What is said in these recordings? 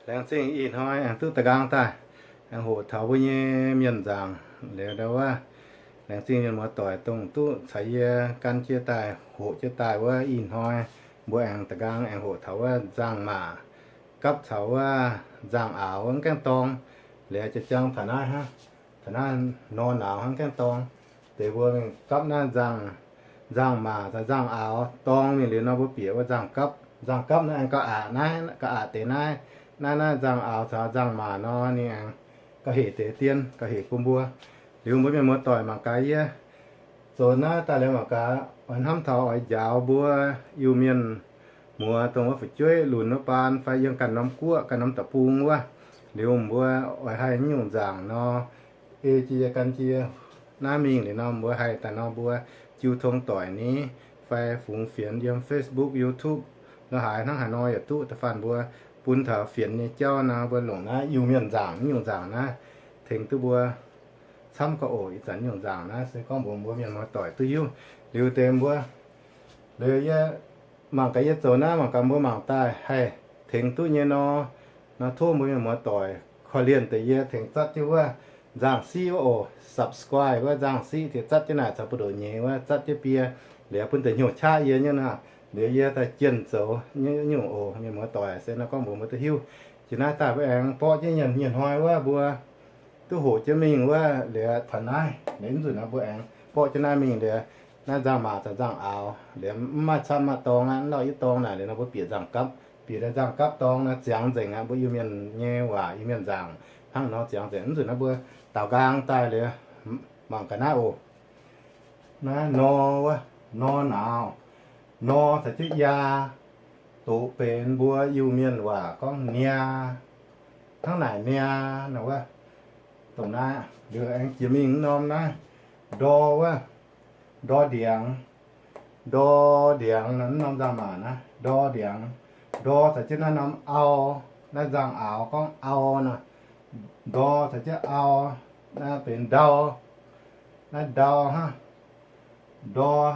Laengz zingh ih hnoi aengx duqv da'nqaang daaih, aengx hoqc taux mbuo nyei mienh nzaangc liuz ndau wuov. Laengz zingh mienh muoz-doic dongh duqv caux yie gan jienv daaih, hoqc jienv daaih wuov. Ih hnoi mbuo aengx da'nqaang aengx hoqc taux wuov nzangc-maac gapv caux wuov nzangc-aaux wuov mv gaengh dorng. Liuz jiex jangv taux naaiv hnangv, taux naaiv nor nauz hnangv gaengh dorng. Deix mbuo mingh gapv naaiv nzangc, nzangc-maac caux nzangc-aaux dorng mingh liuz nor mbuo bieqc wuov nzangc gapv. Nzangc gapv naaiv aengx gauh aqc naaiv, gauh aqc deix naaiv. Naaiv naaiv nzangc-aaux caux nzangc-maac nor ninh aengx gauh hec deix dien, gauh hec bun mbuo. Liuz mbuo mienh muoz-doic mangc gaax yie zoux naaiv daaih liuz mangc gaax oix hnamv taux oix njaaux mbuo Iu-Mienh muoz dongh wuov fu'jueiv lunx wuov baan fai yiem ganh norm guoqv ganh norm deic-bung wuov. Liuz mbuo oix haih nyungc nzaangc nor, ei jienv yie gan jienv naaiv mingh liuz nor mbuo haih daaih nor mbuo jiu tong doic ni, fai fungx fienx yiem Facebook, YouTube, la'haaix hnangv haaix nor yaac duqv. Da'faanh mbuo bun taux fienx nyei jauv nor mbuo longc naaiv Iu-Mienh nzaangc, nyungc nzaangc naaiv tengx duqv mbuo camv gauh oc. Ih zanc nyungc nzaangc naaiv se gorngv mbuox mbuo mienh muoz-doic duqv hiuv. Liuz deix mbuo, liuz yie mangc gaax yie zoux naaiv mangc gaax mbuo mangc daaih haih tengx duqv nyei nor, nor tov mbuo mienh muoz-doic korv-lienh deix yie tengx zatv jienv wuov nzangc-siqv wuov oc, subscribe wuov nzangc-siqv, tengx zatv jienv naaic caux buoz-ndoqv nyeiz wuov, zatv jienv biei, liuz bun deix hnyouv qaqv yie nyei nor. Liuz yie daaih jienh zoux nyungc oc. Mienh muoz-doic se nor gorngv mbuox mbuo duqv hiuv. Jiex naaiv daaih mbuo aengx borqv jienv nyei hnoi wuov mbuo duqv hoqc jienv mingh wuov liuz taux naaiv, liuz mv nzunc nor mbuo aengx borqv jienv naaiv mingh liuz, naaiv nzangc-maac caux nzangc-aaux liuz mv maaih camv maaih dorng aqv, mv lauh yie dorng naaic liuz nor mbuo bieqc nzangc gapv, bieqc daaih nzangc gapv dorng nor ziangx nzengc aqv. Mbuo Iu-Mienh nyei waac, Iu-Mienh nzaangc hnangv nor ziangx nzengc. Mv nzunc nor mbuo daaux nqaang daaih liuz mangc gaax naaiv oc. Naaiv nor wuov, nor nauz, nor caux jienv yaa, doqc benx mbuo Iu-Mienh waac gorngv niaa, hnangv naaic niaa nor wuov. Dongh naaiv liuz aengx jiex mingh norm naaiv ndor wuov, ndor ndiangx, ndor ndiangx nor mv norm nzangc-maac naaiv ndor ndiangx. Ndor caux jienv naaiv norm au, naaiv nzangc-aaux gorngv au nor. Ndor caux jienv au, naaiv benx ndau, naaiv ndau hnangv. Ndor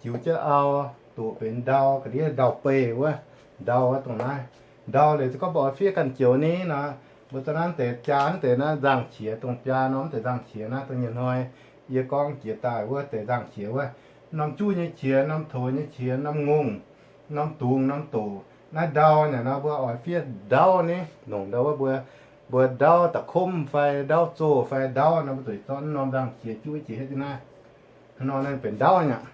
jiux jienv au, doqc benx ndau, ga'ndiev ndau-beih wuov, ndau wuov dongh naaiv. Ndau liuz se gorngv mbuo oix fiev ganh joux ni nor, mbuo dongh naaiv deix jaa, naaiv deix naaiv nzangc-qiex, dongh jaa norm deix nzangc-qiex naaiv, dongh nyei hnoi yie gorngv jiex daaih wuov deix nzangc-qiex wuov, norm juv nyei qiex, norm toux nyei qiex, norm ngongh, norm dungz, norm doqc. Naaiv ndau naaic nor mbuo oix fiev ndauv ni, longc ndau wuov mbuo, mbuo ndauv da'komv fai ndauv zoh fai ndauv nor mbuo zuqc zorqv norm nzangc-qiex juv jiex hietv jienv naaiv. Hnangv nor naaiv benx ndauv nyei aqv.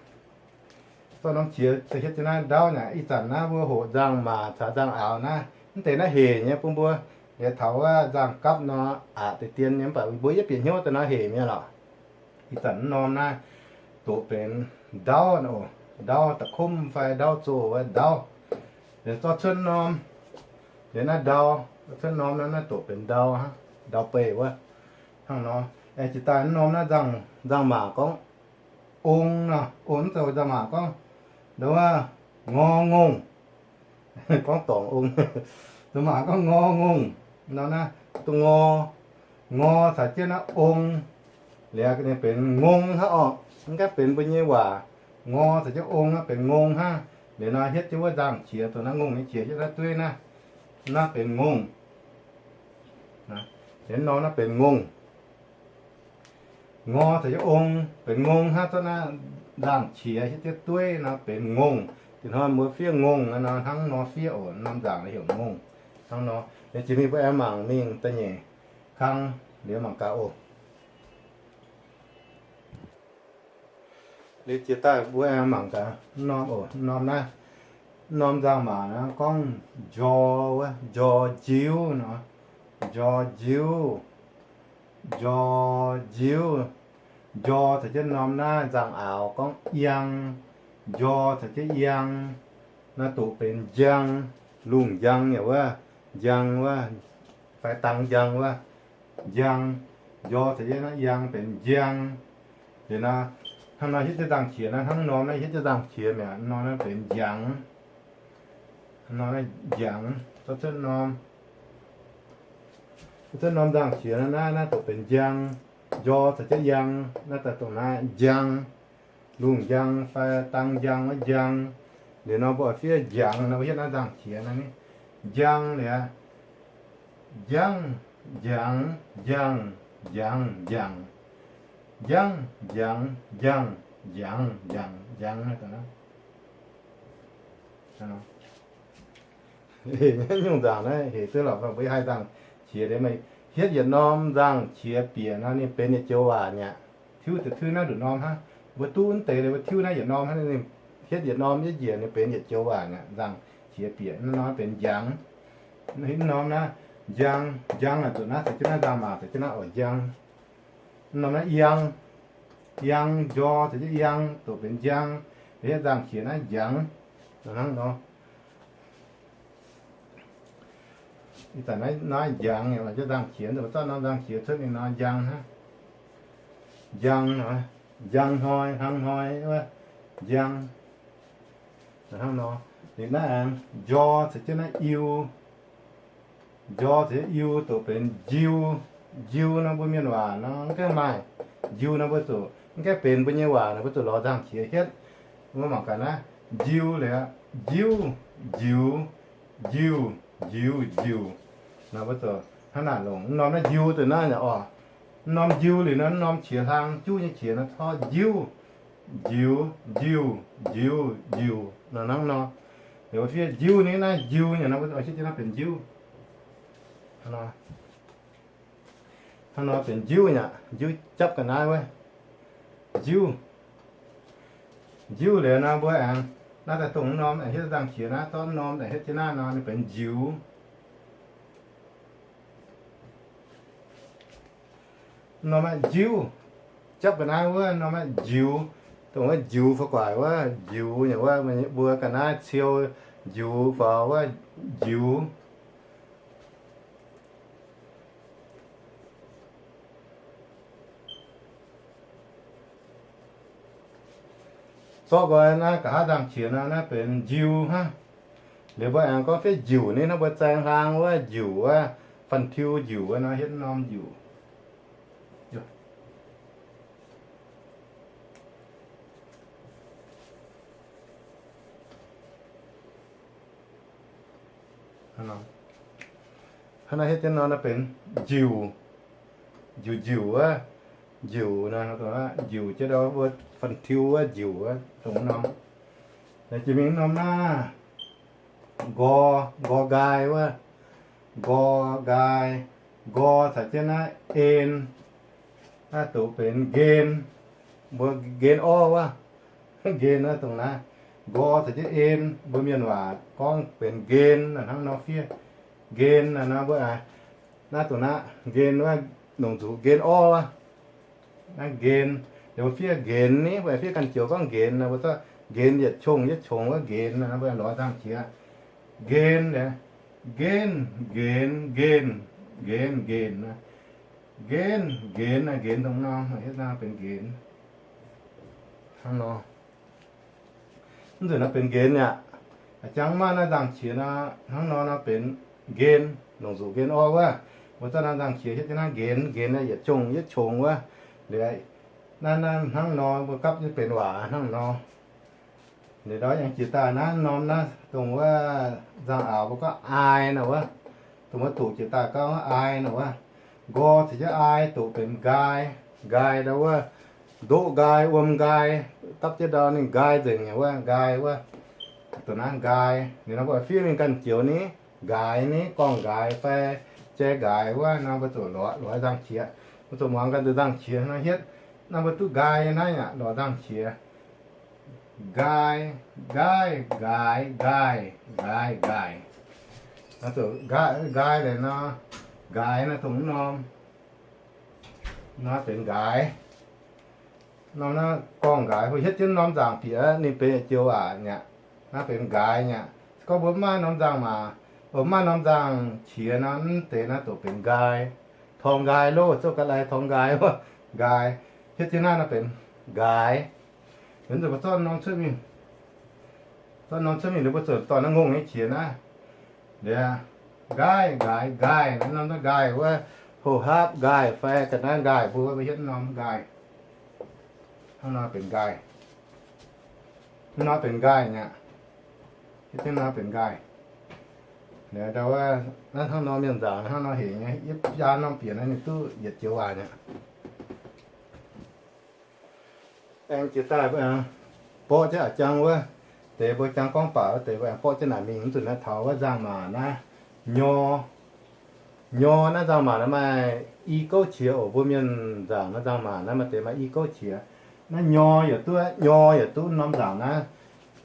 Zorqv norm qiex daaih hietv jienv naaiv ndauv nyei aqv. Ih zanc naaiv mbuo hoqc nzangc-maac caux nzangc-aaux naaiv, mv deix naaiv hec nyei bun mbuo. Liuz taux wuov nzangc gapv nor aqc deix dien nyei, mv baac mbuo yietv bieqc hnyouv daaih nor hec mi'aqv lorqc. Ih zanc mv norm naaiv doqc benx ndauv oc, ndauv da'komv fai ndauv zoh wuov ndauv. Liuz zorqv cuotv norm, liuz naaiv ndau, zorqv cuotv norm naaiv, naaiv doqc benx ndau hnangv, ndau-beih wuov. Hnangv nor, aengx jiex daaih mv norm naaiv nzangc, nzangc-maac gorngv ong nor, ong zoux nzangc-maac gorngv, ndau wuov, ngor ngongh. Gorngv dorngc ong. Nzangc-maac gorngv ngor ngongh nor naaiv, dongh ngor, ngor caux jienv naaiv ong, liuz ninh benx ngong hnangv orqc. Mv gaengh benx mbuo nyei waac, ngor caux jienv ong naaiv benx ngong hnangv. Liuz nor hietv jienv wuov nzangc-qiex, dongh naaiv ngongh nyei qiex hietv naaiv dueiv naaiv, naaiv benx ngongh. Liuz nor naaiv benx ngongh. Ngor caux jienv ong benx ngong hnangv, zorqv naaiv nzangc-qiex hietv jienv dueiv nor benx ngongh. Dinh hnoi mbuo fiev ngongh nor hnangv nor fiev oc. Norm nzangc heuc ngongh hnangv nor. Liuz jiex mingh mbuo aengx mangc mingh da'nyeic kang liuz mangc gaax oc. Liuz jiex daaih mbuo aengx mangc gaax norm oc. Norm naaiv, norm nzangc-maac naaiv gorngv njor wuov, njor njiuv nor, njor njiuv, njor njiuv. Njor caux jienv norm naaiv nzangc-aaux gorngv iang, njor caux jienv iang. Naaiv doqc benx njang, lungh njang yaac wuov, njang wuov, fai dang njang wuov, njang. Njor caux jienv naaiv iang benx njang. Liuz nor, hnangv nor hietv jienv nzangc-qiex naaiv, hnangv norm naaiv hietv jienv nzangc-qiex mi'aqv, norm naaiv benx njangx. Nor naaiv njangx, zorqv cuotv norm, zorqv cuotv norm nzangc-qiex naaiv, naaiv, naaiv doqc benx njang. Njor caux jienv iang, naaiv daaih dongh naaiv njang. Lungh njang fai dang njang wuov njang. Liuz nor mbuo oix fiev njangx nor, mbuo hietv naaiv nzangc-qiex naaiv ni, njang liuz, Njangv, njangx, njangh, njangx, njangx. Njangv, njangx, njangh, njangx, njangx, njangx. Nyungc nzangc naaiv heuc duqv lorqc, mbuo haih nzangc qiex deix. Hietv yietc norm nzangc qiex bieqc nor, ninh benx yietc joux waac mi'aqv. Tiuv deix tiuv naaiv nduqc norm hnangv. Mbuo duqv wuov deix liuz, mbuo tiuv naaiv yietc norm hnangv, ninh hietv yietc norm, yietv njiec ninh benx yietc joux waac mi'aqv. Nzangc qiex bieqc naaiv norm benx njangx. Naaiv norm naaiv, njang, njang naaic zuqc naaiv caux jienv naaiv nzangc maac caux jienv naaiv oc, njang. Norm naaiv yang, yang, njor caux jienv yang doqc benx njang. Hietv nzangc qiex naaiv njangx. Hnangv nor. Ih zanc naaiv, naaiv njangx, jienv nzangc qiex, zorqv norm nzangc qiex cuotv ninh nor njang hnangv. Njang, njang hnoi, hnangv hnoi wuov, njang. Hnangv nor, ninh naaiv aengx njor caux jienv naaiv iu, njor caux jienv iu doqc benx njiu. Njiu nor mbuo mienh waac nor mv gaengh maaih. Njiu nor mbuo zuqc mv gaengh benx mbuo nyei waac nor, mbuo zuqc lorz nzangc qiex hietv. Mbuo mangc gaax naaiv, njiu liuz, njiuv, njiux, njiuh, njiuv, njiuc. Nor mbuo zuqc hnangv naaic longc. Mv norm naaiv njiu deix naaiv yaac oc. Mv norm njiu liuz nor, mv norm qiex hlang juv nyei qiex nor, corc njiuv, njiux, njiuh, njiuv, njiuc. Nor hnangv nor. Liuz fiev njiuv ni, naaiv njiu nyei nor, mbuo oix hietv jienv naaiv benx njiuv. Hnangv nor benx njiuv nyei aqv. Njiuv japv ga'naaiv wuov, njiuv. Njiuv liuz nor mbuo aengx naaiv daaih dongh norm aengx hietv nzangc qiex naaiv, zorqv norm aengx hietv jienv naaiv nor, ninh benx njiux. Norm aeqv, njiuv. Japv ga'naaiv wuov norm aeqv, njiux. Dongh wuov njiux fa'guaaic wuov, njiux nyei wuov, mbuo ga'naaiv ciou njiux faaux wuov, njiux. Zorqv nqoi naaiv nqa'haav nzangc qiex nor, naaiv benx njiu hnangv. Liuz mbuo aengx gorngv fiev njiuc ni, naaiv mbuo zaeng hlang wuov njiuc wuov, fan-tiuv njiuc wuov nor, hietv norm njiuc. Hnangv naaiv hietv jienv nor, naaiv benx njiuc, njiuc njiuc wuov, njiuc, njiuc jienv ndau mbuo fan-tiuv wuov njiuc wuov, dongh norm. Jiex mingh norm naaiv, nqor, nqor nqaai wuov, nqor nqaai, nqor caux jienv naaiv en, naaiv doqc benx nqen. Mbuo nqen orv wuov, nqen wuov dongh naaiv, nqor caux jienv en, mbuo mienh waac gorngv benx nqen hnangv nor fiev. Nqen nor mbuo naaiv dongh naaiv nqen wuov, longc zuqc nqen orv wuov. Naaiv nqen, mbuo fiev nqenx ni, mbuo fiev ganh joux gorngv nqenx nor, mbuo zorqv nqenx yietc qongx yietc qongx wuov nqenx nor, mbuo lorz nzangc qiex. Nqenx, nqenx, nqenx, nqenx, nqenx, nqenx, nqenx dongh norm, hietv nor benx nqenx. Hnangv nor. Mv nzunc naaiv benx nqenx yaac, jangx maaih naaiv nzangc qiex nor, hnangv nor nor benx nqenx, longc zuqc nqenx orv wuov. Mbuo zorqv naaiv nzangc qiex hietv jienv naaiv nqenx, nqenx naaiv yietc qongx yietv qongx wuov. Liuz naaiv, naaiv hnangv nor mbuo gapv jienv benx waac hnangv nor. Liuz ndau yangh jiex daaih naaiv norm naaiv dongh wuov nzangc-aaux mbuo gorngv aai nor wuov. Dongh wuov doqc jiex daaih gorngv aai nor wuov. Nqor caux jienv aai doqc benx nqaai. Nqaai ndau wuov, ndoqv nqaai, wuom nqaai, dapv jienv ndau ninh nqaai nzengc nyei wuov, nqaai wuov. Dongh naaiv nqaai, ninh nor mbuo fiev mingh ganh joux ni, nqaaix ni, gorngv nqaaix fai jai nqaaix wuov nor, mbuo zuqc lorz, lorz nzangc qiex. Mbuo zuqc muangx ganh nzangc qiex nor hietv. Naaiv mbuo duqv nqaai nyei naaiv yaac lorz nzangc qiex. Nqaai, nqaai, nqaaix, nqaai, nqaai, nqaaix. Nqaai leiz nor, nqaaix nor dongh mv norm. Nor benx nqaaix. Norm naaiv gorngv nqaaix, mbuo hietv jienv norm nzangc bieqc ninh benx joux waac nyei aqv. Naaiv benx nqaaix nyei aqv. Se gorngv mbuo mv maaih norm nzangc maac, mv maaih norm nzangc qiex nor, mv deix naaiv doqc benx nqaai. Torngv nqaai loh, zouv ga'lai torngv nqaai wuov, nqaai. Hietv jienv naaiv nor benx nqaaix. Liuz nzunc mbuo zorqv norm cuotv mingh, zorqv norm cuotv mingh liuz mbuo zuqc dorh naaiv ngongh nyei qiex naaiv. Liuz, nqaaix, nqaaix, nqaaix, naaiv norm nqaaix wuov, hoh hapv nqaaix fai ga'naaiv nqaaix, mbuo hietv norm nqaaix. Hnangv nor benx nqaaix. Hnangv nor benx nqaaix nyei aqv. Hietv jienv nor benx nqaaix. Ndau wuov, naaiv hnangv nor mienh nzaangc hnangv nor hec nyei, yie jaa norm bieqc naaiv ninh duqv yietc joux waac nyei. Aengx jiex daaih mbuo aengx borqv jienv a'jang wuov deix, mbuo jangx gorngv baac wuov deix mbuo aengx borqv jienv naaic mingh. Mv zuqc naaiv taux wuov nzangc-maac naaiv, nyor, nyor naaiv nzangc-maac naaiv maaih i gouv qiex oc. Mbuo mienh nzaangc naaiv nzangc-maac naaiv maaih deix maaih i gouv qiex. Naaiv nyor yaac duqv, nyor yaac duqv norm nzaangc naaiv.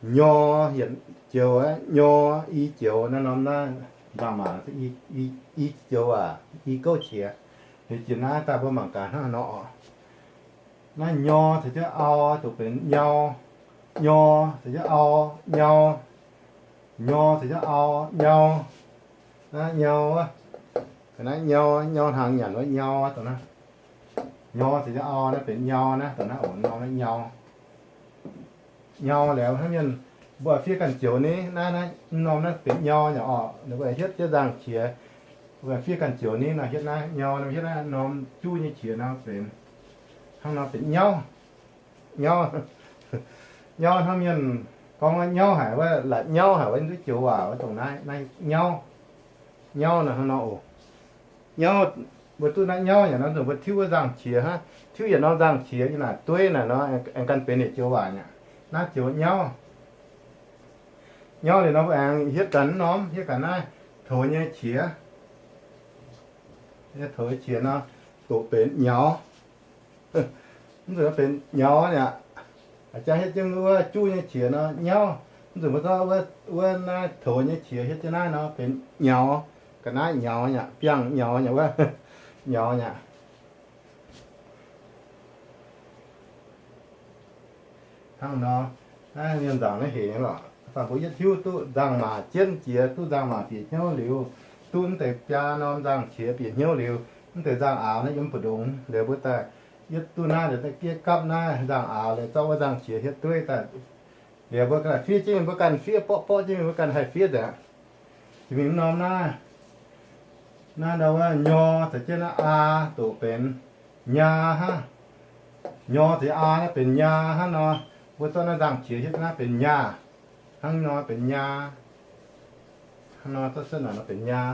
Nyor yietc joux aqv, nyor i joux naaiv norm naaiv nzangc-maac i, i joux aac, i gouv qiex. Liuz jiex naaiv daaih mbuo mangc gaax hnangv nor oc. Naaiv nyor caux jienv au doqc benx nyau. Nyor caux jienv au, nyau. Nyor caux jienv au, nyau. Naaiv nyau, ga'naaiv nyau, nyau hnaangx nyanc wuov nyau dongh naaiv. Nyor caux jienv au naaiv benx nyau naaiv dongh naaiv oc, norm naaiv nyau. Nyau liuz hnangv mienh mbuo fiev ganh joux ni, naaiv, naaiv norm naaiv benx nyau nyei oc. Ninh mbuo hietv jienv nzangc qiex, mbuo fiev ganh joux ni nor hietv naaiv nyau, hietv naaiv norm juv nyei qiex nor benx, hnangv nor benx nyauv. Nyauv, nyauv hnangv mienh gorngv nyauv haic wuov, la'nyauv haic wuov, duqv joux waac wuov dongh naaiv, naaiv nyauv. Nyauv nor hnangv nor oc. Nyauv, mbuo duqv naaiv nyauv yaac nor, mbuo tiuv wuov nzangc qiex hnangv, tiuv yietc norm nzangc qiex yiem naaic dueiv naaic nor, aengx gan benx yietc joux waac nyei. Naaiv joux nyauv. Nyauv liuz nor mbuo aengx hietv ganh norm, hietv ganh naaiv toux nyei qiex. Toux nyei qiex nor, doqc benx nyaux. Mv zuqc benx nyaux aqv. Jang hietv jienv wuov juv nyei qiex nor nyauv. Mv zuqc mbuo zorqv wuov naaiv toux nyei qiex hietv jienv naaiv nor benx nyaux. Ga'naaiv nyaux nyei, biangh nyaux nyei wuov, nyaux nyei. Hnangv nor, naaiv mienh nzaangc naaiv hec nyei lorqc. Dongh mbuo yietv hiuv duqv nzangc-maac jienv jiex, duqv nzangc-maac bieqc hnyouv liuz, duqv mv deix biaa norm nzangc-qiex bieqc hnyouv liuz, mv deix nzangc-aaux naaiv yiem mbu'ndongx liuz mbuo daaih yietv duqv naaiv liuz daaih giev gapv naaiv nzangc-aaux liuz zorqv wuov nzangc-qiex hietv dueiv daaih. Liuz mbuo ganh fiev jienv mingh, mbuo ganh fiev borqv borqv jienv mingh, mbuo ganh haih fiev nzengc. Jiex mingh mv norm naaiv, naaiv ndau wuov nyor caux jienv naaiv aa doqc benx nyaa hnangv. Nyor caux aa naaiv benx nyaa hnangv nor, mbuo zorqv naaiv nzangc-qiex hietv naaiv benx nyaah. Hnangv nor benx nyaa. Hnangv nor zorqv cuotv naaic nor benx nyaa.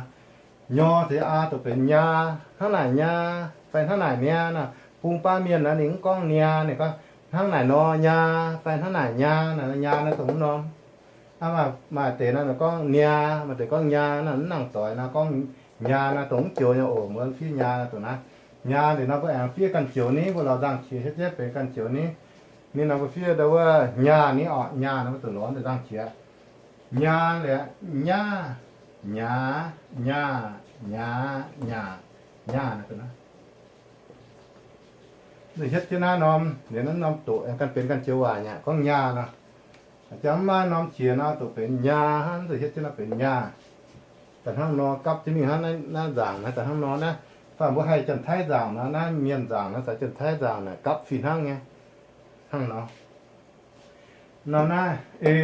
Nyor caux aa doqc benx nyaa, hnangv naaic nyaa fai hnangv naaic nyaa nor, bung baav mienh naaiv ninh mv gorngv nyaa, ninh gorngv hnangv naaic nor nyaa fai hnangv naaic nyaa nor, nyaa naaiv dongh mv norm. Aa, maaih deix naaiv gorngv nyaa, maaih deix gorngv nyaa naaiv, mv nangc doix naaiv gorngv nyaa naaiv dongh mv joux nyei oc. Mbuo fiev nyaa naaiv dongh naaiv. Nyaa liuz nor mbuo aengx fiev ganh joux ni, mbuo lorz nzangc-qiex hietv jienv benx ganh joux ni. Ninh nor mbuo fiev ndau wuov nyaa ni orqc, nyaa nor mbuo zuqc lorz nzangc-qiex. Nyaa liuz, nyaa, nyaa, nyaa, nyaa, nyaa, nyaa naaiv. Zuqc hietv jienv naaiv norm, liuz naaiv norm doqc ganh benx ganh joux waac nyei, gorngv nyaa nor. Jangx mv maaih norm qiex nor, doqc benx nyaa hnangv, zuqc hietv jienv nor benx nyaa. Da'hnangv nor gapv jienv mingh hnangv naaiv nzaangc naaiv, da'hnangv nor naaiv, faanh mbuo haih Janx-Taiv nzaangc nor, naaiv mienh nzaangc nor, caux Janx-Taiv nzaangc naaic gapv fih hnangv nyei. Hnangv nor, nor naaiv e,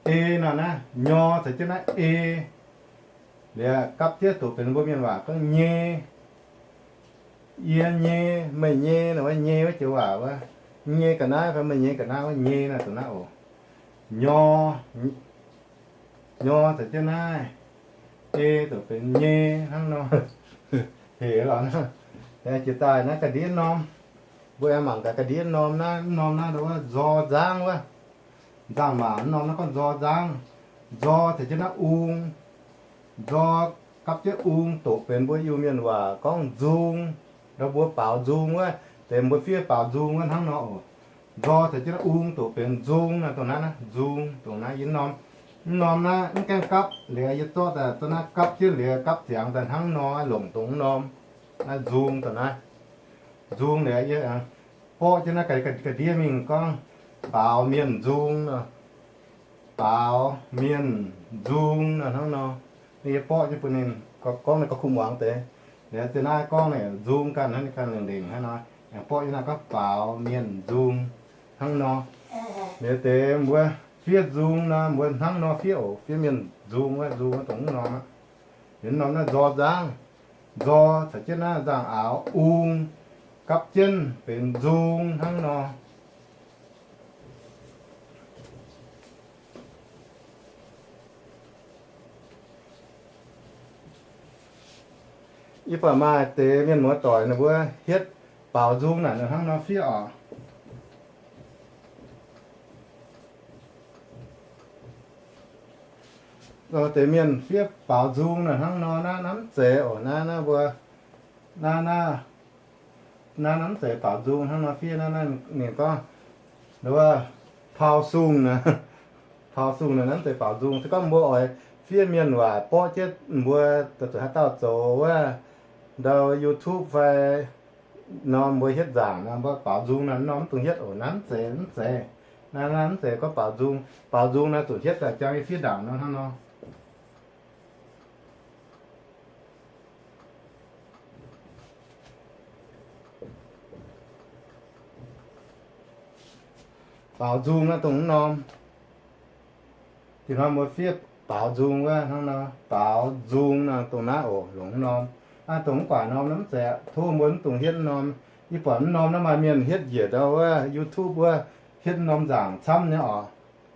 e nor naaiv nyor caux jienv naaiv e, liuz gapv jienv doqc benx mbuo mienh waac gorngv nyei. Yie nyei, meih nyei, nor wuov nyei wuov joux waac wuov, nyei ga'naaiv fai meih nyei ga'naaiv wuov nyei naaiv dongh naaiv oc. Nyor, nyor caux jienv naaiv e doqc benx nyei hnangv nor. Hec lorqc. Jiex daaih naaiv ga'ndiev norm, mbuo aengx mangc gaax ga'ndiev norm naaiv, mv norm naaiv ndau wuov nzor nzangv wuov. Nzangc-maac mv norm naaiv gorngv nzor nzangv. Nzor caux jienv naaiv ung. Nzor gapv jienv ung doqc benx mbuo Iu-Mienh waac gorngv nzung. Ndau mbuo baaux nzung wuov, deix mbuo fiev baaux nzung wuov hnangv nor oc. Nzor caux jienv naaiv ung doqc benx nzung naaiv, dongh naaiv naaiv nzung, dongh naaiv yie norm. Mv norm naaiv mv gaengh gapv, liuz yie zorqv daaih dongh naaiv gapv jienv liuz gapv ziangx daaih hnangv nor longc dongh mv norm. Naaiv nzung dongh naaiv. Nzung liuz yie borqv jienv naaiv ga'ndiev mingh gorngv baaux mienh nzung nor. Baaux mienh nzung nor hnangv nor. Ninh yie borqv jienv bun ninh gorngv, ninh gorngv kuv muangx deix. Liuz zinh naaiv gorngv ninh nzung ganh hnangv, ninh ganh lengc lengc hnangv nor. Aengx borqv jienv naaiv gorngv baaux mienh nzung hnangv nor. Liuz deix mbuo fiev nzung nor, mbuo hnangv nor fiev oc, fiev mienh nzung wuov, nzung wuov dongh mv norm aqv. Liuz norm naaiv nzor nzangv, nzor caux jienv naaiv nzangc-aaux ung, gapv jienv benx nzung hnangv nor. Yie buatc maaih deix mienh muoz doic ninh mbuo hietv baaux nzung naaic hnangv nor fiev oc. Deix mienh fiev baaux nzung naaic hnangv nor naaiv, naaiv mv zeiz oc. Naaiv, naaiv mbuo, naaiv, naaiv, naaiv mv zeiz baaux nzung hnangv nor fiev. Naaiv, naaiv ninh gorngv, wuov, pau sung naaic, pau sung naaic, naaiv mv zeiz baaux nzung. Se gorngv mbuo oix fiev mienh waac borqv jienv mbuo zuqc haaix dauh zoux wuov ndau YouTube fai nor mbuo hietv nzaangc nor, mbuo baaux nzung naaic, norm mv dungx hietv oc. Naaiv mv zeiz, mv zeiz. Naaiv, naaiv mv zeiz gorngv baaux nzung. Baaux nzung naaiv zuqc hietv daaih jangx yie fiev ndaangc nor hnangv nor. Baaux nzung naaiv dongh mv norm. Dinh hnoi mbuo fiev baaux nzung wuov hnangv nor, baaux nzung naaiv dongh naaiv oc, longc mv norm. Naaiv dongh mv guaax norm naaiv mv zeiz aqv. Tov mbuo mv dungx hietv mv norm. Yie buatc mv norm naaiv maaih mienh hietv njiec ndau wuov YouTube wuov, hietv mv norm nzaangc camv nyei oc.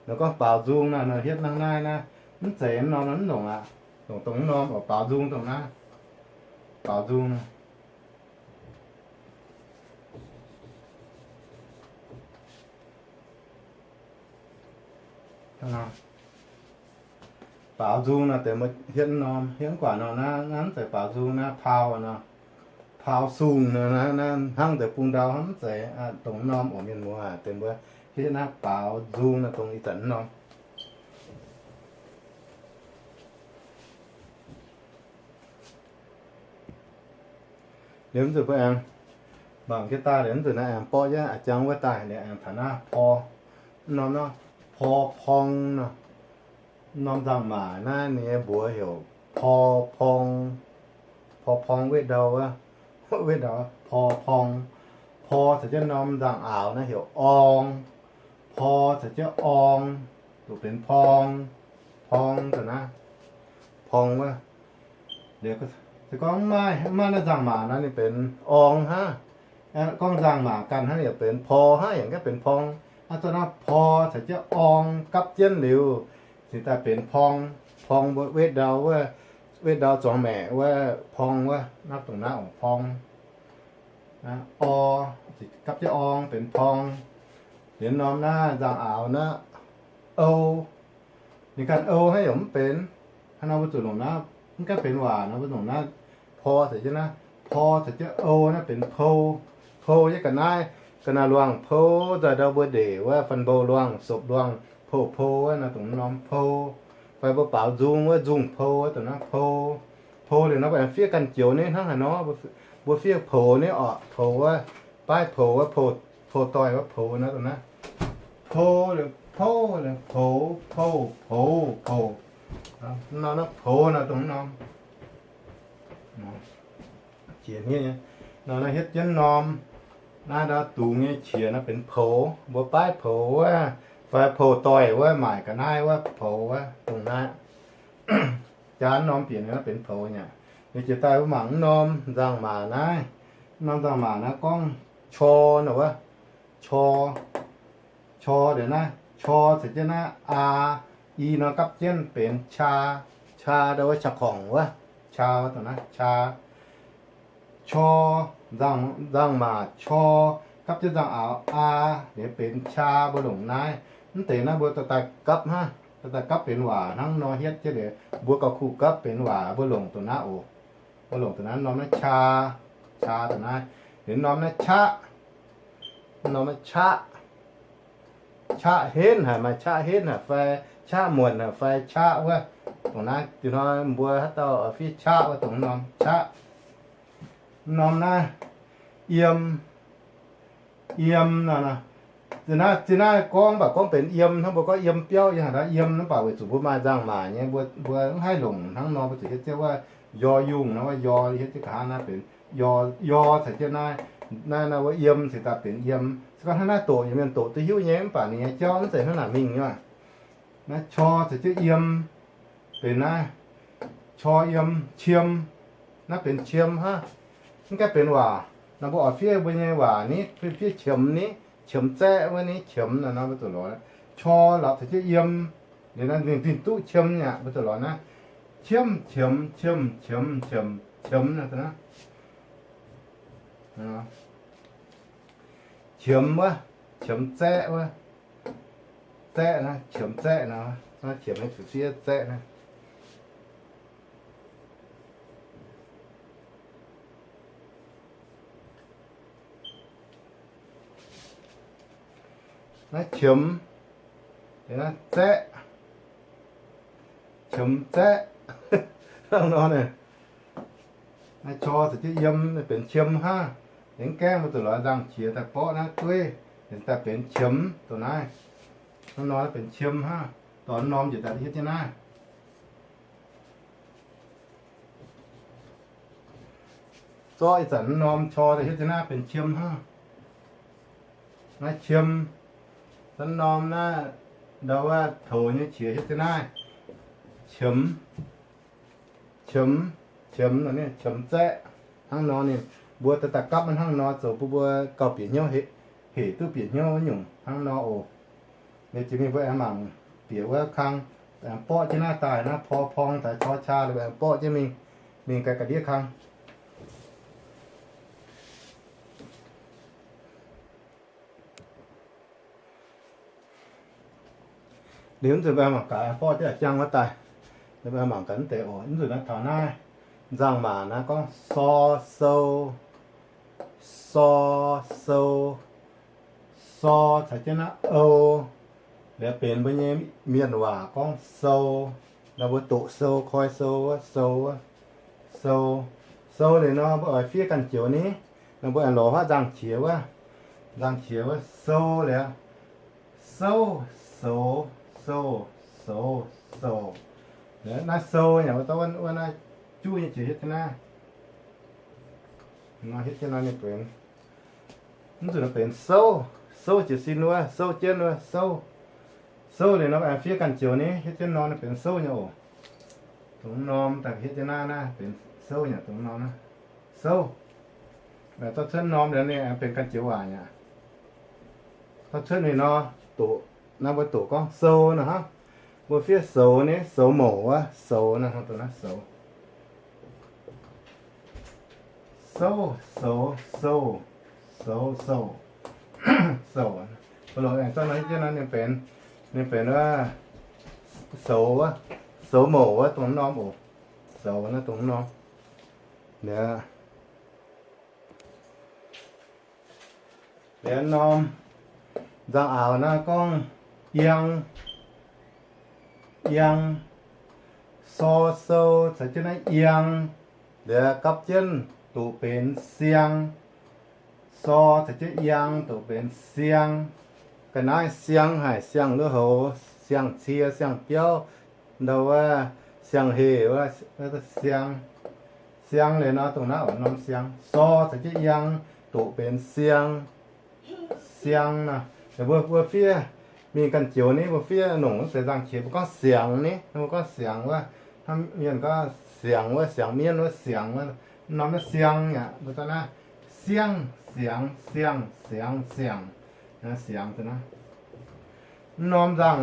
Ninh gorngv baaux nzung naaiv, ninh hietv hnangv naaiv naaiv, mv zeiz mv norm naaiv mv longc aqv. Longc dongh mv norm oc, baaux nzung dongh naaiv. Baaux nzung naaiv. Baaux nzung naaiv deix mbuo hietv mv norm, hietv mv guaax norm naaiv, naaiv mv zeiz baaux nzung naaiv, pau nor, pau sung naaiv, naaiv hnangv deix bung ndau hnangv mv zeiz, dongh mv norm oc mienh muoz, deix mbuo hietv naaiv baaux nzung naaiv dongh ih zanc mv norm. Liuz mv zuqc mbuo aengx mangc jienv daaih liuz mv zuqc naaiv aengx borqv jienv a'jang wuov daaih liuz aengx taux naaiv por, mv norm nor, por pong nor. Mv norm nzangc-maac naaiv ninh nyei mbuox heuc por pong. Por pong wetv ndau wuov, wetv ndau por pong. Por caux jienv norm nzangc-aaux naaiv heuc orng. Por caux jienv orng, duqv benx porng, porng daaih naaiv, porng wuov. Se gorngv mv maaih, mv maaih naaiv nzangc-maac naaiv ninh benx orng hnangv. Gorngv nzangc-maac ganh hnangv yaac benx por hnangv, yaac gaengh benx porng. Aa, zorqv naaiv por caux jienv orng gapv jienv liuz, cingx daaih benx porng. Porng mbuo wetv ndau wuov, wetv ndau zuangx maeqc wuov porng wuov, naaiv dongh naaiv oc, porng. Or, gapv jienv orng benx porng. Liuz norm naaiv nzangc-aaux naaiv, ou. Ninh ganh ou hnangv yaac mv benx. Hnangv nor mbuo zuqc longc naaiv, mv gaengh benx waac nor mbuo longc naaiv por caux jienv naaiv, por caux jienv ou naaiv benx pou. Pou yie ga'naaiv, ga'naaiv luangh pou, nzaaih ndau mbuo ndeic wuov fan mbou luangh, sopc luangh, pou pou wuov naaiv dongh norm pou. Fai mbuo baaux nzung wuov nzungh pou wuov dongh naaiv pou. Pou liuz nor mbuo aengx fiev ganh joux nyei hnangv haaix nor, mbuo fiev poux nyei orqc, poux wuov, baav poux wuov, pou doic wuov poux naaiv dongh naaiv. Pou liuz pou, liuz poux, pou, poux, poux. Nor naaiv poux naaiv dongh norm. Qiex hniev nyei. Nor naaiv hietv jienv norm. Naaiv ndau dungz nyei qiex naaiv benx poux. Mbuo baav poux wuov, fai pou doic wuov, maaic ga'naaiv wuov poux wuov, dongh naaiv. Jaa norm bieqc naaiv benx poux nyei aqv. Liuz jiex daaih mbuo mangc mv norm nzangc-maac naaiv. Mv norm nzangc-maac naaiv gorngv qor nor wuov, qor, qor liuz naaiv, qor caux jienv naaiv aa, i nor gapv jienv benx qaa, qaa ndau wuov qaqv korngc wuov, qaa wuov dongh naaiv qaa. Qor, nzangc-maac qor gapv jienv nzangc-aaux aa, liuz benx qaa, mbuo longc naaiv. Mv deix naaiv mbuo dorh daaih gapv hnangv, dorh daaih gapv benx waac hnangv nor hietv jienv liuz, mbuo gauh kuh gapv benx waac, mbuo longc dongh naaiv oc. Mbuo longc dongh naaiv norm naaiv qaa, qaa dongh naaiv. Liuz norm naaiv qaqv, norm naaiv qaqv, qaqv henv haic, maaih qaqv henv haic fai qaqv muonc haic fai qaqv wuov. Dongh naaiv diuh hnoi mbuo haaix dauh fiev qaqv wuov dongh norm qaqv. Norm naaiv yiem, yiem nor, zinh naaiv, zinh naaiv gorngv mv baac gorngv benx yiem hnangv, mbuo gorngv yiem biauv, yiem haaix dauh yiem mv baac weic zuqc mbuo maaih nzangc-maac nyei, mbuo, mbuo mv haih longc hnangv nor, mbuo zuqc hietv jienv wuov yo yungh nor, wuov yo hietv jienv nqa'haav naaiv benx yo, yo caux jienv naaiv, naaiv, naaiv wuov yiem cingx daaih benx yiem. Se gorngv hnangv naaiv doqc, yietc mienh doqc duqv hiuv nyei, mv baac ninh nyei jauv mv zeiz hnangv naaic mingh nyei. Naaiv qor caux jienv yiem, benx naaiv qor yiem, qiem, naaiv benx qiem hnangv. Mv gaengh benx waac. Naaiv mbuo oix fiev mbuo nyei waac ni, fiev qiemx ni, qiemx zaeqv wuov ni, qiemx nor mbuo zuqc lorz qor lorz caux jienv yiem. Liuz naaiv ninh duqv qiem nyei aqv, mbuo zuqc lorz naaiv qiemx, qiemx, qiemx, qiemx, qiemx, qiemx, qiemx wuov, qiemx zaeqv wuov, zaeqv naaiv, qiemx zaeqv nor, naaiv qiemx nyei fu'sieqv zaeqv naaiv. Naaiv qiemx, naaiv zaeqv, qiemx zaeqv. Hnangv nor, naaiv cor caux jienv yiem benx qiem hnangv. Aengx gaengh mbuo zuqc lorz nzangc-qiex daaih borqv naaiv dueiv, daaih benx qiemx dongh naaiv. Hnangv nor benx qiem hnangv. Dorh norm njiec daaih hietv jienv naaiv. Zorqv ih zanc norm cor daaih hietv jienv naaiv benx qiem hnangv. Naaiv qiem, norm naaiv, ndau wuov toux nyei qiex hietv jienv naaiv, qiemx, qiemx, qiemx nor, qiemx zaeqv. Hnangv nor ninh mbuo daaih daaih gapv hnangv nor zoux bun mbuo gauh bieqc hnyouv, hec duqv bieqc hnyouv nyungc hnangv nor oc. Liuz jiex mingh mbuo aengx mangc bieqc wuov kang, aengx borqv jienv naaiv daaih naaiv, por, pong, daaih cor, qaa, liuz aengx borqv jienv mingh, mingh ga'ndiev kang. Liuz nzunc mbuo mangc gaax, borqv jienv jangv wuov daaih, mbuo mangc gaax mv deix oc. Nzunc naaiv taux naaiv, nzangc maac naaiv gorngv sor, sou, sor, sou, sor caux jienv naaiv ou, liuz benx mbuo nyei mienh waac gorngv sou. Nor mbuo doqc sou, koi sou, sou, sou, sou liuz nor mbuo oix fiev ganh joux ni. Nor mbuo aengx lorz huv nzangc-qiex wuov, nzangc-qiex wuov sou liuz, souv, soux, souv, soux, souc. Naaiv sou yaac wuov, wuov naaiv juv nyei jiex hietv jienv naaiv. Nor hietv jienv nor ninh benx, mv zuqc nor benx souv, souv jiez sin wuov, souv jienv wuov, souv, souv liuz nor aengx fiev ganh joux ni, hietv jienv norm ninh benx souv nyei oc. Dongh norm daaih hietv jienv naaiv, naaiv benx souv nyei, dongh norm naaiv, souv. Zorqv cuotv norm liuz ninh aengx benx ganh joux waac nyei. Zorqv cuotv mingh nor, doqc, naaiv mbuo doqc gorngv sou nor hnangv. Mbuo fiev soux ni, soux mouc wuov, soux naaiv, dongh naaiv soux. Souv, soux, souv, soux, souc, souc. Mbuo longc aengx zorqv naaiv jienv naaiv ninh benx, ninh benx wuov soux wuov, soux mouc wuov dongh norm oc. Soux naaiv dongh norm. Liuz, liuz norm nzangc-aaux naaiv gorngv iang, iang, sor, sou caux jienv naaiv iang, liuz gapv jienv doqc benx siang. Sor caux jienv iang doqc benx siang. Ga'naaiv siang haic, siang lui-houx, siang-cie, siang-biauv, ndau wuov siang-heh wuov, siang. Siang liuz nor dongh naaiv oc, norm siang. Sor caux jienv iang doqc benx siang. Siang nor, mbuo, mbuo fiev mingh ganh joux ni, mbuo fiev longc wuov deix nzangc-qiex mbuo gorngv siangx ni, mbuo gorngv siangx wuov, hnangv mienh gorngv siangx wuov, siangx mienv wuov, siangx wuov, norm naaiv siang yaac mbuo gorngv naaiv siangv, siangx, siang, siangx, siangx, siangx dongh naaiv. Norm nzangc,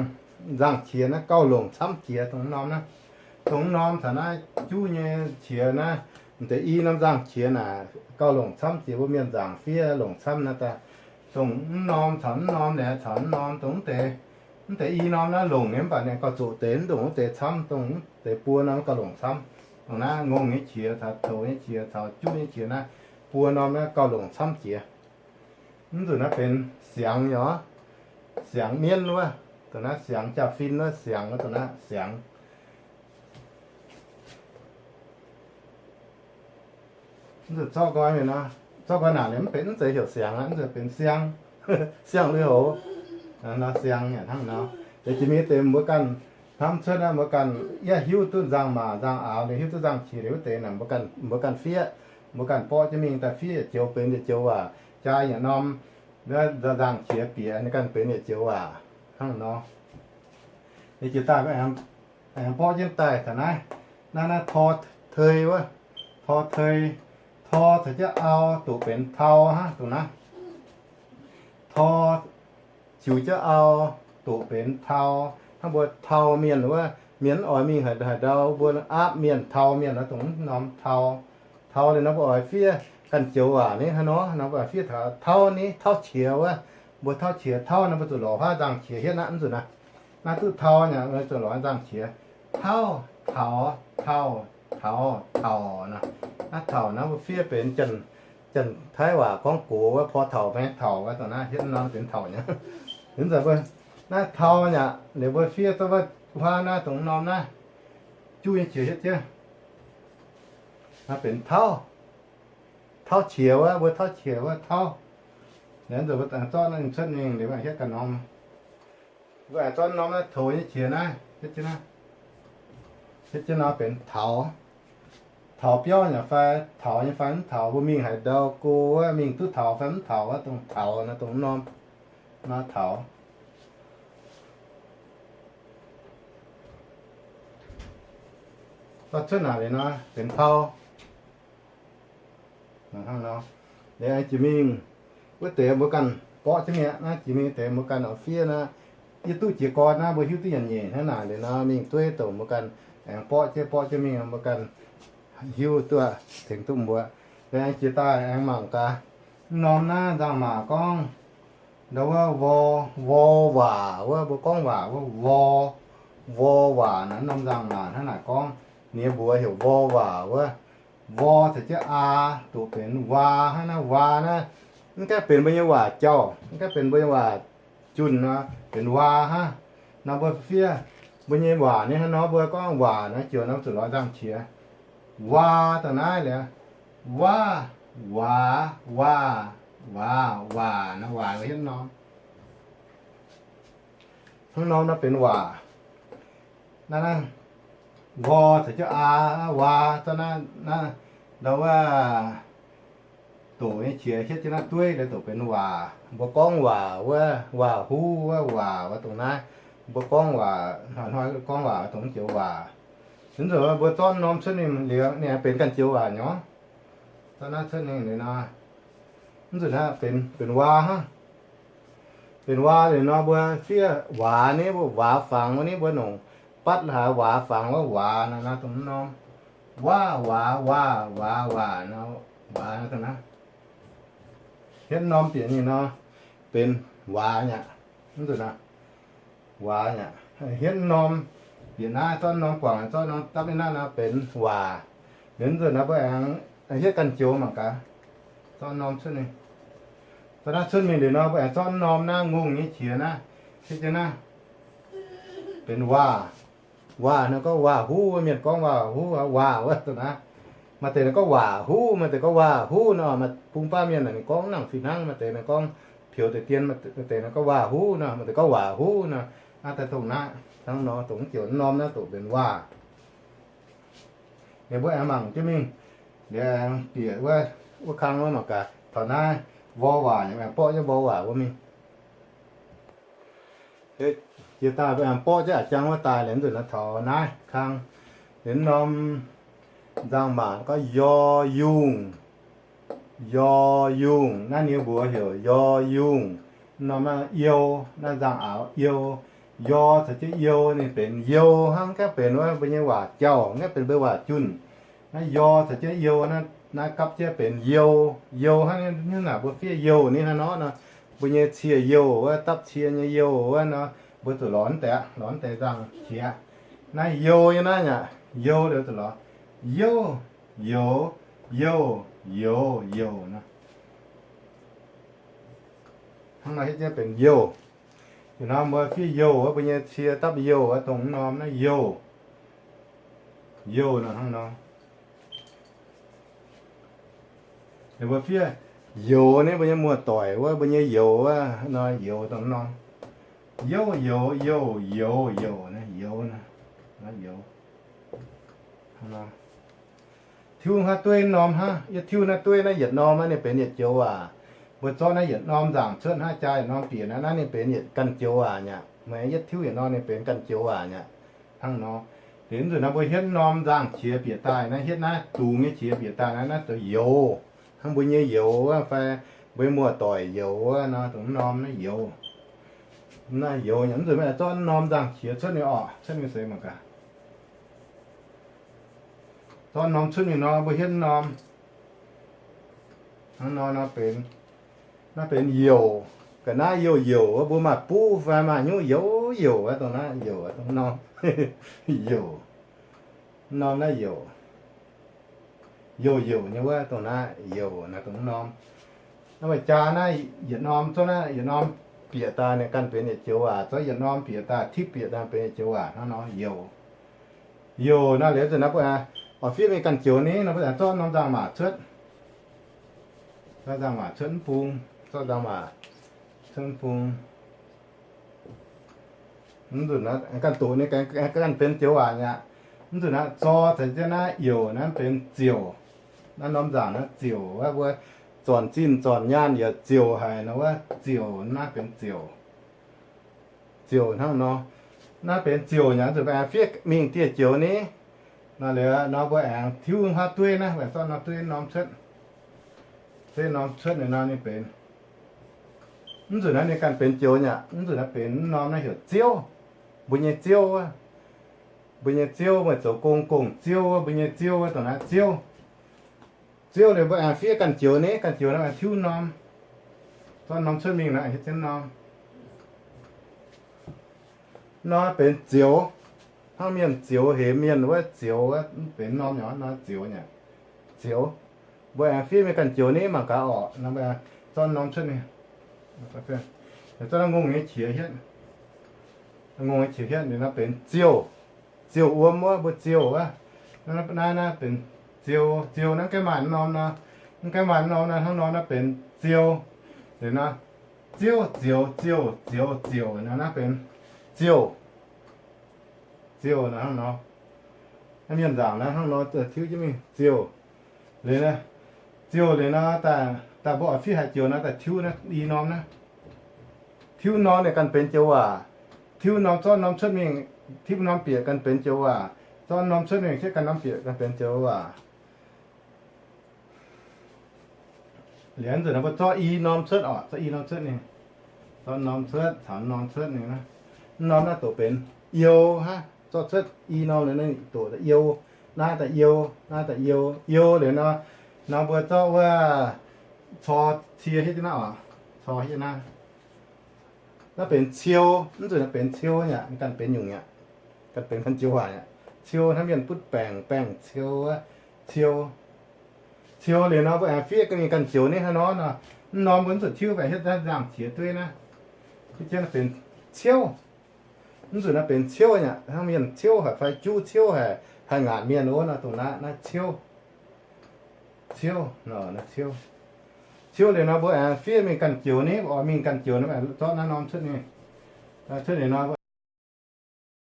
nzangc-qiex naaiv gauh longc camv jiex dongh norm naaiv. Dongh norm taux naaiv juv nyei qiex naaiv, deix i norm nzangc-qiex naaic gauh longc camv jiex, mbuo mienh nzaangc fiev longc camv naaiv daaih. Dongh mv norm caux mv norm, liuz caux mv norm, dongh mv deix, mv deix i norm naaiv longc nyei, mv baac ninh gauh zoqc deix mv ndongc wuov deix camv, dongh mv deix buo norm gauh longc camv. Dongh naaiv ngongh nyei qiex caux toux nyei qiex caux juv nyei qiex naaiv, buo norm naaiv gauh longc camv jiex. Mv nzunc naaiv benx siangx nyei oc. Siangx mienv wuov, dongh naaiv siangx jaa-fin wuov, siangx wuov, dongh naaiv siangx. Mv nzunc zorqv nqoi mingh nor, zorqv nqoi naaic ninh mv benx, mv zeiz heuc siangx aqv, mv nzunc benx siang, siang lui-houx. Nor siang yaac hnangv nor. Liuz jiex mingh deix mbuo ganh hnamv cuotv naaiv, mbuo ganh yaac hiuv duqv nzangc-maac nzangc-aaux, liuz hiuv duqv nzangc-qiex liuz wuov deix naaic, mbuo ganh, mbuo ganh fiev, mbuo ganh borqv jienv mingh daaih fiev yietc joux benx yietc joux waac, jaa yietc norm nzangc-qiex bieqc ninh ganh benx yietc joux waac hnangv nor. Liuz jiex daaih aengx borqv jienv daaih taux naaiv, naaiv, naaiv tor tei wuov, tor tei, tor caux jienv au doqc benx tau hnangv dongh naaiv. Tor ziux jienv au doqc benx tau. Hnangv mbuo tau mienh wuov, mienh oix mingh haaix ndau, mbuo aapv mienh, tau mienh nor, dongh norm tau. Taux liuz nor mbuo oix fiev ganh joux waac ni hnangv nor, nor mbuo oix fiev taux tauv ni, tauv qiex wuov. Mbuo tauv qiex tauv nor mbuo zuqc lorz huaav nzangc qiex hietv aqv, mv zuqc naaiv. Naaiv duqv tauv nyei, zuqc lorz nzangc qiex. Tauv, taux, tauh, taux, taux nor. Naaiv taux naaiv mbuo fiev benx Janx-Taiv waac gorngv gox wuov, por taux, maeng taux wuov, dongh naaiv hietv norm benx taux nyei. Liuz nzunc mbuo naaiv taux nyei, liuz mbuo fiev duqv wuov huaav naaiv dongh norm naaiv juv nyei qiex hietv jienv, naaiv benx tauv. Tauv qiex wuov, mbuo tauv qiex wuov tauv. Liuz nzunc mbuo zorqv cuotv mingh liuz mbuo hietv ganh norm. Mbuo zorqv norm naaiv toux nyei qiex naaiv hietv jienv naaiv, hietv jienv nor benx taux. Taux biauv nyei fai taux nyei fai mv taux, mbuo mingh haaix ndau go wuov mingh duqv taux fai mv taux wuov, dongh taux nor dongh norm nor taux. Zorqv cuotv naaic liuz nor benx tau. Hnangv nor, liuz aengx jiex mingh wuov deix mbuo ganh borqv jienv mi'aqv. Naaiv jiex mingh deix mbuo ganh oix fiev naaiv, yie duqv jiez gorn naaiv mbuo hiuv duqv nyanc nyeic hnangv naaic liuz nor mingh dueiv douc mbuo ganh aengx borqv jienv, borqv jienv mingh mbuo ganh hiuv duqv, tengx duqv mbuo. Liuz aengx jiex daaih aengx mangc gaax, mv norm naaiv nzangc-maac gorngv ndau wuov, wo, wo waac wuov, mbuo gorngv waac wuov, wo, wo waac naaiv norm nzangc-maac hnangv naaic gorngv, ninh mbuox heuc wo waac wuov. Wo caux jienv aa doqc benx waa hnangv naaiv, waa naaiv mv gaengh benx mbuo nyei waac jauh, mv gaengh benx mbuo nyei waac junh nor, benx waa hnangv. Nor mbuo fiev mbuo nyei waac ni hnangv nor, mbuo gorngv waac nor joux nor zuqc lorz nzangc qiex. Waa dongh naaiv liuz, waav, waac, waac, waac, waac nor, waac hietv norm. Hnangv norm nor benx waac. Naaiv, naaiv, wo caux jienv aa, waa, zorqv naaiv, naaiv, ndau wuov, doqc nyei qiex hietv jienv naaiv dueiv liuz doqc benx waac. Mbuo gorngv waac wuov, waac huv wuov, waac wuov dongh naaiv. Mbuo gorngv waac, hnoi-hnoi gorngv waac dongh joux waac. Mv nzunc mbuo zorqv norm cuotv mingh liuz ninh aengx benx ganh joux waac nyei. Zorqv naaiv cuotv mingh liuz nor, mv nzunc naaiv benx, benx waa hnangv. Benx waa liuz nor mbuo fiev waac ni, mbuo waac fangx wuov ni, mbuo nongc batv haaix waac fangx wuov waac nor, naaiv dongh norm. Waav, waac, waac, waac, waac nor, waac nor dongh naaiv. Hietv norm bieqc mingh nor, benx waac nyei aqv. Mv nzunc naaiv, waac nyei aqv. Hietv norm bieqc naaiv, zorqv norm guangc, zorqv norm dapv ninh naaiv nor benx waac. Liuz mv nzunc naaiv mbuo aengx hietv ganh joux mangc gaax. Zorqv norm cuotv mingh. Zorqv naaiv cuotv mingh liuz nor mbuo aengx zorqv norm naaiv ngongh nyei qiex naaiv, hietv jienv naaiv, benx waac. Waac nor gorngv waac huv, mienh gorngv waac huv, waac wuov dongh naaiv. Maaih deix nor gorngv waac huv, maaih deix gorngv waac huv nor, maaih bung baav mienh naaic ninh gorngv nangc fih hnangv, maaih deix ninh gorngv peux deix dien, maaih deix nor gorngv waac huv nor, maaih deix gorngv waac huv nor. Naaiv daaih dongh naaiv hnangv nor, dongh joux norm naaiv doqc benx waac. Liuz mbuo aengx mangc jienv mingh, liuz aengx bieqc wuov, wuov kang wuov mangc gaax, taux naaiv mborqv waac, aengx borqv jienv mborqv waac wuov mingh. Jiex daaih mbuo aengx borqv jienv a'jang wuov daaih liuz, mv nzunc naaiv taux naaiv kang, liuz norm nzangc-maac gorngv yor yungh. Yor yungh, naaiv ninh mbuox heuc yor yungh. Norm naaiv you, naaiv nzangc-aaux you. Yor caux jienv you ninh benx you hnangv, gaengh benx wuov mbuo nyei waac jauh, gaengh benx mbuo waac junh. Naaiv yor caux jienv you, naaiv gapv jienv benx you. You hnangv, hnangv naaic mbuo fiev youh ni hnangv nor nor, mbuo nyei cie youh wuov, dapv cie nyei youh wuov nor, mbuo zuqc lorz deix, lorz deix nzangc qiex. Naaiv you nyei naaiv aqv, you liuz zuqc lorz youh, youx, youh, youx, youh nor. Hnangv nor hietv jienv benx youh. Ih hnoi mbuo fiev youh wuov, mbuo nyei cie dapv youh wuov, dongh norm naaiv youh. Youh nor hnangv nor. Mbuo fiev youx ni, mbuo nyei muoz-doic wuov, mbuo nyei youx wuov nor, youx dongh norm. Youh, youx, youh, youx, youh, youx. Tiuv hnangv dueiv norm hnangv, yietv tiuv naaiv dueiv naaiv yietc norm naaiv ninh benx yietc joux waac. Mbuo zorqv naaiv yietc norm nzaangc cuotv hnangv jaa yietc norm bieqc naaiv, naaiv ninh benx yietc ganh joux waac nyei aqv. Meih yietv tiuv yietc norm ninh benx ganh joux waac nyei aqv. Hnangv nor, liuz nzunc naaiv mbuo hietv norm nzaangc qiex bieqc daaih naaiv, hietv naaiv dungz nyei qiex bieqc daaih naaiv, naaiv zoux youx. Hnangv mbuo nyei youx wuov fai mbuo nyei muoz-doic youx wuov nor, dongh norm naaiv youx. Naaiv youx nyei, mv nzunc meih zorqv norm nzaangc qiex cuotv ninh orqc, cuotv ninh seix mangc gaax. Zorqv norm cuotv ninh nor, mbuo hietv norm Hnangv nor, nor benx, naaiv benx youc. Ga'naaiv youc youc wuov, mbuo maaih buv fai maaih hnyouv youc youc wuov, dongh naaiv youc, dongh norm youc, norm naaiv youc, youc youc nyei wuov, dongh naaiv youc naaiv, dongh norm. Naaiv meih jaa naaiv yietc norm, zorqv naaiv yietc norm bieqc daaih ninh ganh benx yietc joux waac, zorqv yietc norm bieqc daaih, tipv bieqc daaih benx yietc joux waac hnangv nor youc. Youc naaiv liuz nzunc naaiv mbuo aengx, oix fiev mingh ganh joux ni, nor mbuo aengx zorqv norm nzangc-maac cuotv, zorqv nzangc-maac cuotv mv bung, zorqv nzangc-maac cuotv mv bung. Mv nzunc naaiv ganh doqc ninh ganh benx joux waac mi'aqv. Mv nzunc naaiv zor caux jienv naaiv youc naaiv benx ziouc. Naaiv norm nzangc naaiv ziouc, wuov mbuo zornc zinh zornc nyaanh yaac ziouc haic nor wuov ziouc, naaiv benx ziouc. Ziouc hnangv nor, naaiv benx ziouc nyei. Nzunc mbuo aengx fiev mingh dieh joux ni, nor liuz nor mbuo aengx tiuv haav dueiv naaiv, aengx zorqv norm dueiv norm cuotv, dueiv norm cuotv ninh nor ninh benx, mv nzunc naaiv ninh ganh benx joux nyei aqv. Mv nzunc naaiv benx mv norm naaiv heuc ziouv. Mbuo nyei ziouv wuov, mbuo nyei ziouv, meih zoux gong gong ziouv wuov, mbuo nyei ziouv wuov, dongh naaiv ziouv. Ziouv liuz mbuo aengx fiev ganh joux ni, ganh joux naaiv aengx tiuv norm, zorqv norm cuotv mingh naaiv hietv jienv norm. Nor benx zioux. Hnangv mienh zioux, hemx mienh wuov zioux, benx norm nyei, nor zioux nyei. Zioux. Mbuo aengx fiev mingh ganh joux ni mangc gaax orqc. Zorqv norm cuotv mingh, zorqv naaiv ngongh nyei qiex hietv, ngongh nyei qiex hietv ninh nor benx ziouh. Ziouh wuom wuov, mbuo ziouh wuov. Naaiv, naaiv benx ziouh, ziouh naaiv gaengh maaih norm nor, mv gaengh maaih norm nor, hnangv nor naaiv benx ziouh. Liuz nor, ziouv, zioux, ziouh, zioux, ziouc nor naaiv benx ziouh. Ziouh nor hnangv nor. Naaiv mienh nzaangc naaiv hnangv nor tiuv jienv mingh ziouh. Liuz, ziouh liuz nor, daaih mbuo oix fiev haaix joux nor daaih tiuv naaiv i norm naaiv. Tiuv norm ninh ganh benx joux waac. Tiuv norm zorqv norm cuotv mingh, tiuv norm bieqc ganh benx joux waac. Zorqv norm cuotv mingh, hietv ganh norm bieqc ganh benx joux waac. Liuz nzunc naaiv mbuo zorqv i norm cuotv orqc, zorqv i norm cuotv ninh, zorqv norm cuotv, caux norm cuotv ninh, norm naaiv doqc benx you hnangv. Zorqv cuotv i norm liuz naaiv doqc da'you, naaiv da'you, naaiv da'you, you liuz nor, nor mbuo zorqv wuov cor cie hietv jienv naaiv oc, cor hietv jienv naaiv. Naaiv benx ciou, mv nzunc naaiv benx ciou nyei aqv, ganh benx nyungc nyei aqv, ganh benx ganh joux waac nyei aqv. Ciou hnangv mienh butv baengc, baengc ciou, ciou. Ciou liuz nor mbuo aengx fiev ganh mingh ganh joux ni hnangv nor nor, mv norm mbuo mv zuqc tiuv, aengx hietv naaiv nzangc-qiex dueiv naaiv, hietv jienv naaiv benx ciouv. Mv nzunc naaiv benx ciouv nyei aqv, hnangv mienh ciouv haic fai juv ciouv haic, haih ngaatc mienh wuov nor, dongh naaiv, naaiv ciouv. Ciouv, naaiv ciouv. Ciouv liuz nor mbuo aengx fiev mingh ganh joux ni, oix mingh ganh joux nor, zorqv naaiv norm cuotv mingh, cuotv liuz nor